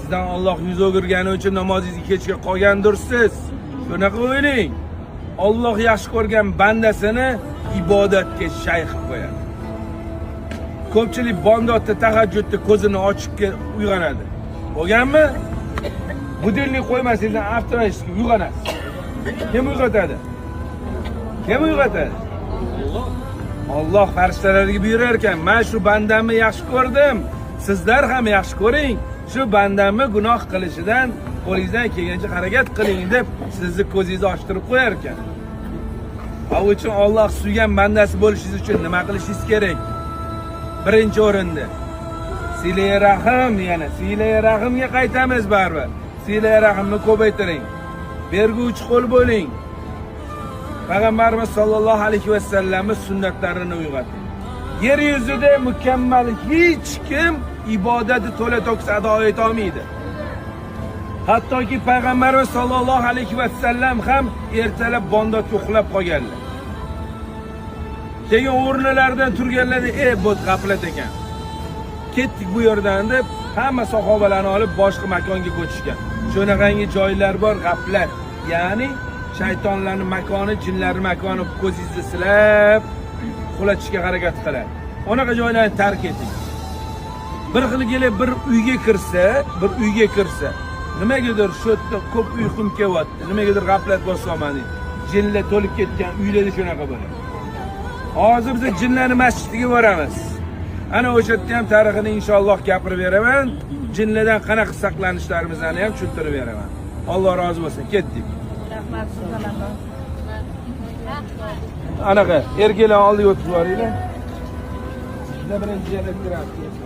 Sizdan Alloh yuz o'girgani uchun namozingizga kechga qolgandirsiz. Shunaqa o'ylang. Alloh yaxshi ko'rgan bandasini ibodatga shay qilib qo'yadi. Ko'pchilik bomdodda, tahajjudda ko'zini ochib uyg'onadi. Bo'lganmi? Будильник qo'ymasangiz ham avtomatik uyg'onasiz. Kim uyg'otadi? Kim uyg'otadi? Alloh farishtalariga buyurar ekan, "Men shu bandamni yaxshi ko'rdim. Sizlar ham yaxshi ko'ring. Shu bandamni gunoh qilishidan qo'lingizdan kelgancha harakat qiling" deb sizni ko'zingizni ochtirib qo'yar ekan. U uchun Alloh suygan bandasi bo'lishingiz uchun nima qilishingiz kerak? Birinchi o'rinda silai rahm, yana silai rahmga qaytamiz baribir. Silai rahmni ko'paytiring. Berguvchi qo'l bo'ling. Payg'ambarimiz sollallohu alayhi vasallamning sunnatlarini uyg'oting. Yer yuzida mukammal hech kim ibodati to'la to'kis ado eta olmaydi. Hattoki payg'ambarimiz sollallohu alayhi vasallam ham ertalab bomdodga uxlab qolganlar. Keyin o'rnlaridan turganlarda, bu g'aflat ekan. Ketdik bu yerdan" deb hamma sahobalarni olib boshqa makonga ko'chishgan. Shunaqangi joylar bor g'aflat. Ya'ni shaytonlarning makoni, jinlarning makoni, ko'zingizni silab uxlatishga harakat qiladi. Unaqa joylarni tark eting. Bir xil kelib bir uyga kirsa, bir uyga kirsa, nimagadir shu yerda ko'p uyqum kelyapti, nimagadir g'aflat bosyapman deydi. Jinlar to'lib ketgan uylarda shunaqa bo'ladi. Hozir biz jinlarni masjidiga boramiz. Ana o'sha yerda ham tarixini inshaalloh gapirib beraman. Jinlardan qanaqa saqlanishlarimizni ham tushuntirib beraman. Alloh rozi bo'lsin. Ketdik. Rahmat. Anaqa erkaklar oldiga o'tkazib yuboringlar. Bizlar birinchi yerga kiramiz.